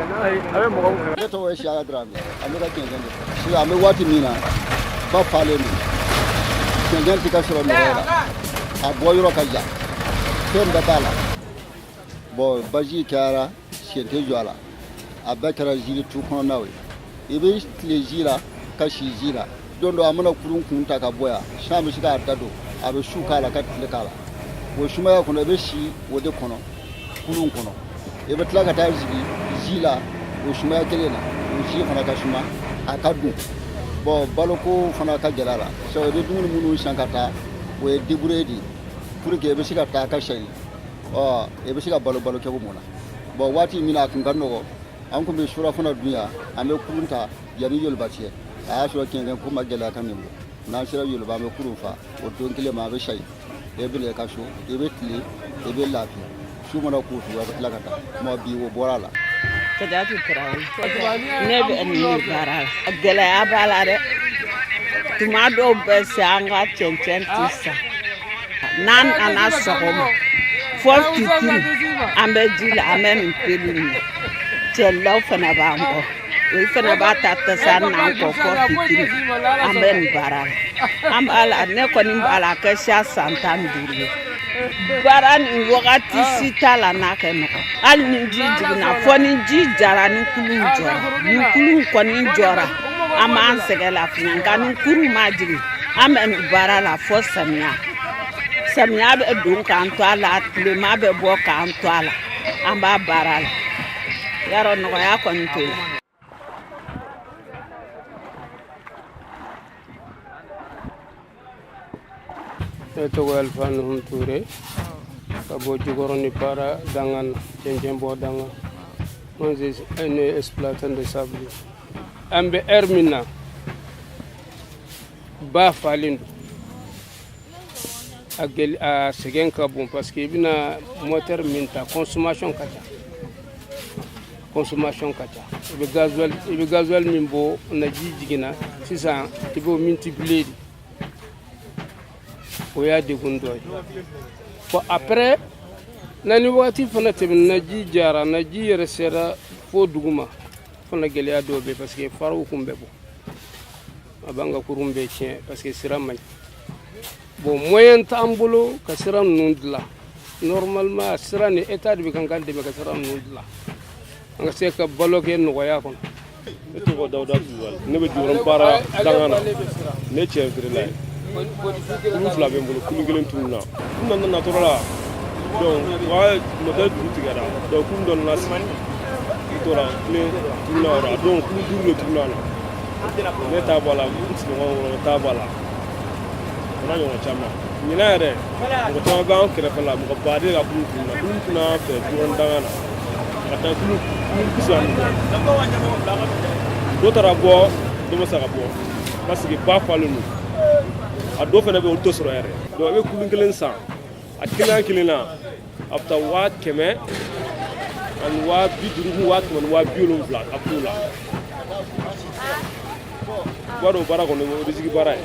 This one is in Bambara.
A bɛ mɔgɔ. Ne tɔgɔ ye Siyaka Dramɛ. An bɛ ka cɛncɛn de fɛ sisan. An bɛ waati min na, ba falen don, cɛncɛn tɛ ka sɔrɔ nɔgɔya la, a bɔ yɔrɔ ka jan, fɛn bɛɛ b'a la. Bɔn, baji kɛra, sen tɛ jɔ a la, a bɛɛ kɛra jiri tu kɔnɔnaw ye. I bɛ tile ji la ka si ji la. Don dɔ, a mana kurun kun ta ka bɔ yan, san bɛ se k'a da don, a bɛ su k'a la ka tile k'a la. O sumaya kɔnɔ, i bɛ si o de kɔnɔ, kurun kɔnɔ. I bɛ tila ka taa jigin ji la o sumaya kelen na. O ji fana ka suma, a ka dun. Bɔn, baloko fana ka gɛlɛ la. Sabu i bɛ dumuni minnu san ka taa, o ye débrouiller de ye pour que i bɛ se ka taa ka sɛyi, ɔ i bɛ se ka balo balo kɛko mun na. Bɔn, waati min na a kun ka nɔgɔ, an kun bɛ surafana dun yan, an bɛ kurun ta yanni Yoloba cɛ. A y'a sɔrɔ cɛncɛn ko ma gɛlɛya ka nin bɔ. N'an sera Yoloba, an bɛ kurun fa o don kelen ma, a bɛ sayi, e bɛ na i ka so, i bɛ tile, i bɛ lafiya. Su mana ko su, a bɛ tila ka taa. Kuma bi, o bɔra a la. Kajatu Tarawele. Ne bɛ nin de baara la. Gɛlɛya b'a la dɛ. Tuma dɔw bɛ se, an ka cɛncɛn ti san. N'an nana sɔgɔma fɔ fitiri, an bɛ ji la, an bɛ nin pelu nin na. Cɛlaw fana b'an kɔ, olu fana b'a ta tasa n'an kɔ fɔ fitiri. An bɛ nin baara la, an b'a la. Ne kɔni b'a la a kɛ siya san 15 ye. Baara nin, wagati si t'a la n'a kɛ nɔgɔ. Hali ni ji jiginna, fɔ ni ji jara, ni kulun jɔra, ni kulun kɔni jɔra, an b'an sɛgɛn lafiɲɛ. Nka ni kurun ma jigin, an bɛ nin baara la fɔ samiya. Samiya bɛ don k'an to a la, tilema bɛ bɔ k'an to a la. An b'a baara la, yarɔ nɔgɔya kɔni t'o la. Ne tɔgɔ Alifa Nuhum Ture, ka bɔ Jikɔrɔni Para dangan na, cɛncɛn bɔ dangan. Moi, je suis un exploitant de sable. An bɛ heure min na, ba falen don, a gɛlɛ, a sɛgɛn ka bon, parce que i bɛna moteur min ta, consommation ka ca, consommation ka ca. I bɛ gasoil, i bɛ gasoil min bɔ na, ji jiginna sisan, i b'o multiplier de. O y'a degun dɔ ye. Bon, après na, ni waati fana tɛmɛna, na ji jara, na ji yɛrɛ sera fo duguma fana, gɛlɛya dɔw bɛ, parce que faraw kun bɛ bɔ, a b'an ka kurun bɛɛ tiɲɛ, parce que sira man ɲi. Bon, moyen t'an bolo ka sira ninnu dilan. Normalement, sira ni état de bɛ kan k'an dɛmɛ ka sira ninnu dilan, an ka se ka balo kɛ nɔgɔya kɔnɔ. Ne tɔgɔ Dawuda Kulubali. Ne bɛ Jikɔrɔni Para dangan na. Ne cɛ feerela ye. Kulu fila bɛ n bolo, kulu kelen tununna. N nana natɔla la, donc wa moteur juru tigɛra, donc kulu dɔ nana sigi, n tora kelen tununna o la. Donc kulu duuru de tununna la. Ne ta bɔ a la, n sigiɲɔgɔn ta bɔ a la, o n'a ɲɔgɔn caman. Ɲinan yɛrɛ, mɔgɔ caman b'an kɛrɛfɛ la, mɔgɔ baden ka kulu tununna. Kulu tununna an fɛ Jikɔrɔni dangan na ka taa kulu 30 ni kɔ. Dɔ taara bɔ, dɔ ma se ka bɔ, parce que ba falen don. A dɔw fana bɛ yen, olu tɛ sɔrɔ yɛrɛ. Donc i bɛ kulu kelen san, a kelen kelen na, a bɛ taa 150,000, 170,000, a b'o la. I b'a dɔn, baara kɔni, o risque baara ye.